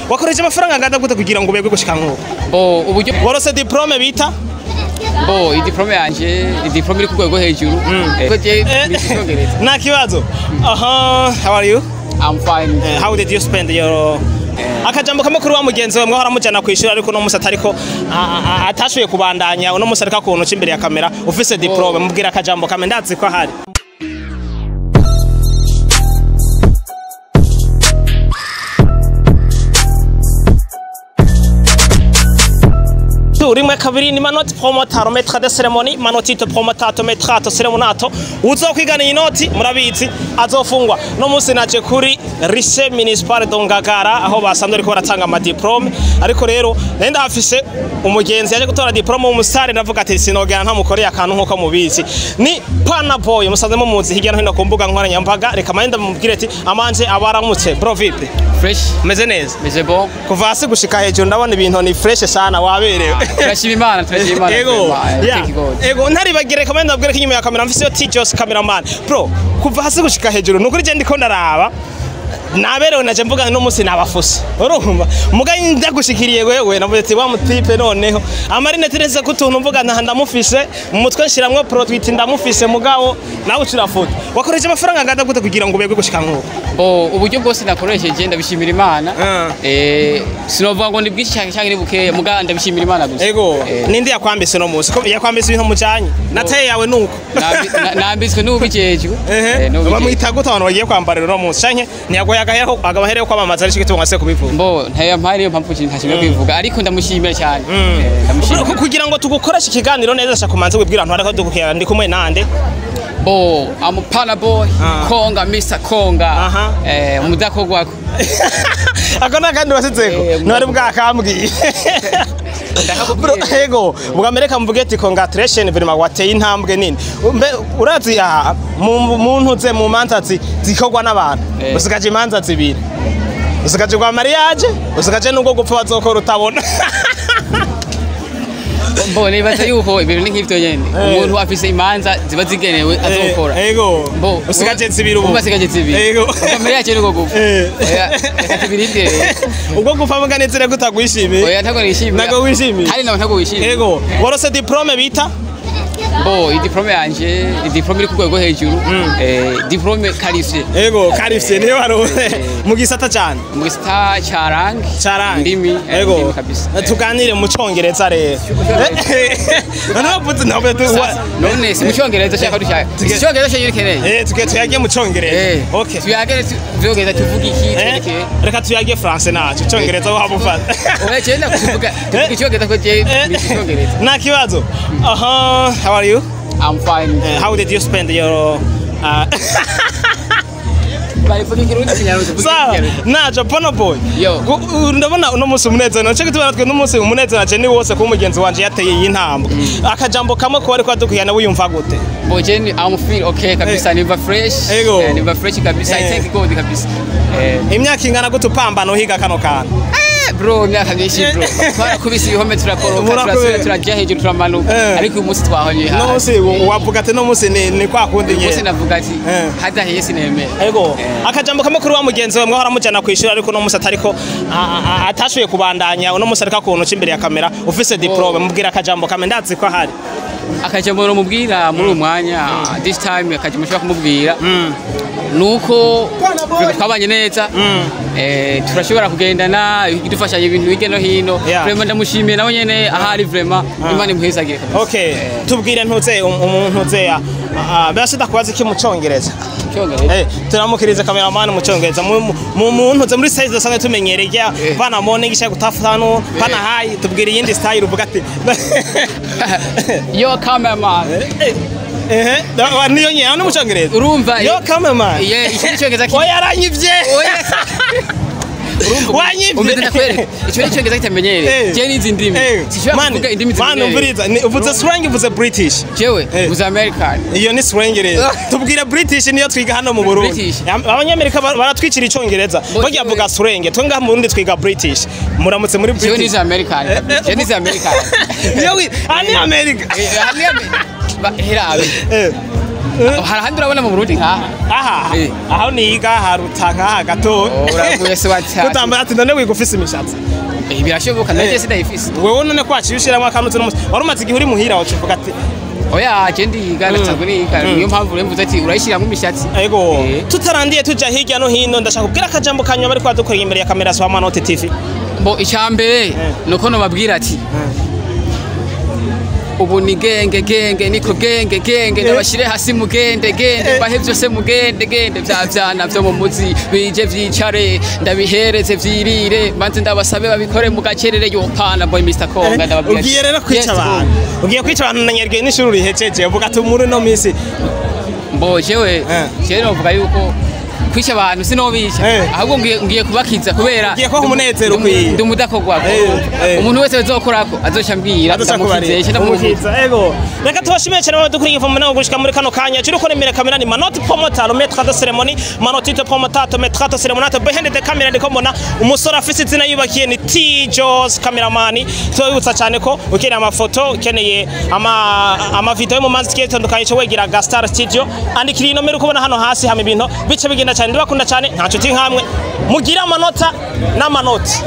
Wakoresha amafaranga angana gute kugira ngo ubegwe gushika nkuko? Bo uburyo Warose diplome bita? Bo idiplome yanje, idiplome iri ku rwego hejuru. Ko je nicyongereza. Nta kibazo. Aha, how are you? I'm fine. How did you spend your akajambo kamwe kuri wa mugenzi wawe mwahora mujana kwishura, ariko uno musi atariko atashoboye kubandanya, uno musi ariko akuntu uca imbere ya kamera ufise diplome, mubwira akajambo kamwe, ndazi ko ahari. Rimwe kabiri ni manoti promotaro maître de cérémonie manotito promotato maîtrato cérémonato uzokwigana iyi noti murabizi azofungwa. No munsi naje kuri lycée municipal de Ngagara aho basanzwe ariko baratanga ama diplome, ariko rero nari ndahafise umugenzi yaje gutora diplome w'umusare, ndavuga ati sinogera ntamukoreye akantu nkuko mubizi. Ni Pana Boy musanzwe mumuzi hirya no hino ku mbuga nkoranyambaga. Reka mande ndamubwire ati amanje abaramutse bro, vipi? Fresh. Meze neza. Meze bon. Kuva hasi gushika hejuru ndabona ibintu ni fresh sana, waberewe. Turashima Imana, turashima Imana. Ego, yeah. Thank God. Ego, ntaribagire kamwe ndabwire ko inyuma ya kamera mfise yo T-Jos cameraman. Bro, kuva hasi gushika hejuru nukuri je ndiko ndaraba. Naberewe naje mvuga no munsi nabafuse. Urumva? Muga ndagushikiriye wewe navuze ati wa mutipe noneho. Amarinete neza kutuntu mvuga nta ndamufise, mu mutwe nshiramwo produit ndamufise, mugabo nawe ucirafuta. Wakoresha amafaranga angana gute kugira ngo ubegwe gushika nkuko? Bo uburyo bwose nakoresheje ndabishimira Imana. Sinovuga ngo ni bwinshi cyane cyane ni bukeya, muga ndabishimira Imana gusa. Ego, ninde yakwambise no munsi? Ko yakwambise ibintu mujanye? Nateye yawe nuko. Nambitswe n'ubijejwe. Bamwita gute abantu bagiye kwambarira uno munsi? Canke ntiyagoye agahera agahere ko kwamamaza ari cyo mwase kubivuga? Mbo ntaya mpari niyo mpamvu ntashimye kwivuga, ariko ndamushimira cyane. Ndamushimira. Kugira ngo tugukoreshe ikiganiro neza shaka kumanza wibwira abantu ariko dukukira ndi kumwe nande. Bo I'm Pana Boy, Konga, Mr Konga. Mudakogwako. Ako nakandi wasizeko. Ntari bwakambwiye. Bro, ego, bwamereka mvuge ati congratulations vraiment wateye intambwe nini. Mbe urazi aha mu ntuze mu manza zikorwa n'abantu. Usigaje imanza zibiri. Usigaje kwa mariage, usigaje nubwo gupfa bazokora utabona. Bo nibaza yuko ibintu ni nk'ivyo nyene. Umuntu afise imanza ziba zigenewe azokora. Ego. Bo usigaje zibiri ubu. Usigaje zibiri. Ego. Kwa mariage nuko gupfa. Oya, tubirinde. Ubwo gupfa muga nizere ko utagwishimiye. Oya ntago nishimiye. Ntago wishimiye. Hari nawe ntago wishimiye. Ego. Warose diplome bita? Bo idiplome yanje, idiplome iri ku rwego hejuru. Diplome qualifié. Ego, qualifié niyo warose mu gisata cyane. Mu gisata ca langue. Ca langue. Indimi. Ego. Indimi kabisa. Tuganire mu congereza rero. None wavuze ntabwo none si mu congereza shaka dushaka. Icongereza cyo yikeneye. Tuge tuyage mu congereza. Okay. Tuyage tuvyogeza tuvuga iki twerekeye. Reka tuyage français naco. Icongereza wabufata. Oya je ndakuvuga tuvuga icongereza ko je ni icongereza. Nta kibazo. Aha, how are you? I'm fine. How did you spend your Sawa, najo Pana Boy. Ndabona uno munsi umunezero, naco gituma natwe n'umunsi umunezero naje ni wose ko umugenzi wanje yateye iyi ntambwe. Akajambo kamwe ko ariko adukuyana wiyumva gute? Bo je I'm feel okay kabisa, niva fresh. Niva fresh kabisa. I thank God kabisa. Imyaka ingana gute upambana uhiga kano kantu? Bro, imyaka myinshi bro. Twarakubise ibihome turakoroka, turasubira turajya hejuru turamanuka. Ariko uyu munsi twahonye hasi. No munsi wavuga ati no munsi ni kwa kundi nyene. Munsi navuga ati hadahiye sinemera. Ego. Akajambo kamwe kuri wa mugenzi wawe mwahora mujana kwishura, ariko no munsi atariko atashoboye kubandanya, uno munsi ariko akuntu uca imbere ya kamera ufise diplome, mubwira akajambo kamwe ndazi ko ahari. Akajambo no mubwira muri uyu mwanya, this time akajambo nshobora kumubwira nuko twabanye neza, turashobora kugendana dufashanya ibintu hirya no hino. Vraiment ndamushimiye nawe nyene ahari, vraiment Imana imuhezagire kabisa. Okay, tubwire ntuze umuntu uze basi ndakubaza iki mu congereza. Turamukiriza cameraman mu congereza mu muntu uze muri size dusanzwe tumenyereye bana morning ishaka gutafutano pana hi, tubwire iyindi style uvuga ati yo cameraman. Niyo nyene no mu congereza. Urumva yo cameraman. Iki congereza ki? Oya aranyivye. Wanyivye. Umeze ndakwereka. Ico ni congereza kitamenyereye. Je nizi ndimi. Sishobora kuvuga indimi zimenyereye. Man umviriza, uvuze slang uvuze British. Jewe uvuze American. Iyo ni slang rero. Tubwire British niyo twiga hano mu Burundi. Abanyamerika baratwicira icongereza. Bagiye avuga slang. Twe ngaha mu Burundi twiga British. Muramutse muri British. Jewe nizi American. Je nizi American. Niyo ani America. Ani America. Herabe. Hari ahandi urabona mu Burundi nkaha? Aha. Eh. Aho niga haruta nkaha gato. Oh, uraguye se watse. Kutambara ati none wiga ufise imishatsi? Eh, birashoboka, naje sindayifise. Wewe none kwaciye ushiramwo akantu n'umunsi wari umaze igihe uri muhira, wacuvuga ati Oya, je ndiga, ndasanzwe niga, niyo mpamvu rero mvuze ati urayishyiramo imishatsi. Ego. Eh. Tutarandiye tuja hirya no hino, ndashaka kubwira akajambo kanyuma bari kwadukorera imbere ya kamera za Manoti TV. Bo, icyambere nuko nobabwira ati ubu ni genge genge, niko genge genge, ndabashire hasi mugende gende, mbahe vyose mugende gende, vya vyana vyo mu muzi bije vyicare, ndabihereze vyirire, maze ndabasabe babikore mu gacerere. Yopana boy Mr Konga, ndababwira ati, Ugiye rero kwica yes, abantu, ugiye kwica abantu na nyerge n'ishuri rihejeje, uvuga ati muri no minsi. Mbo jewe jewe novuga yuko kwica abantu sinobica, ahubwo ngiye kubakiza kubera Ugiye kubaha umunezero ukwiye. Ndi umudakogwa. Umuntu wese azokorako azoca ambwira, Azoca ndamukize, kubarira. ndamukiza. Ego, reka tubashimiye cyane badukuriye ivomo nawe gushika muri kano kanya. Turi ko imbere kamera ni Manoti Promoter, le maître de cérémonie, Manoti te promotato, maître de cérémonie. Behind the camera ndiko mbona umusore afise izina yubakiye, ni T Jos cameraman. Tubibutsa cyane ko ukeneye amafoto, ukeneye ama video yo mu manzi tugiye dutandukanye, cyo wegera Gastar Studio, andikira iyi nomero ukubona hano hasi, hama ibintu bice bigenda cyane. Ndabakunda cyane, nta nshuti nkamwe, mugira amanota n'amanoti.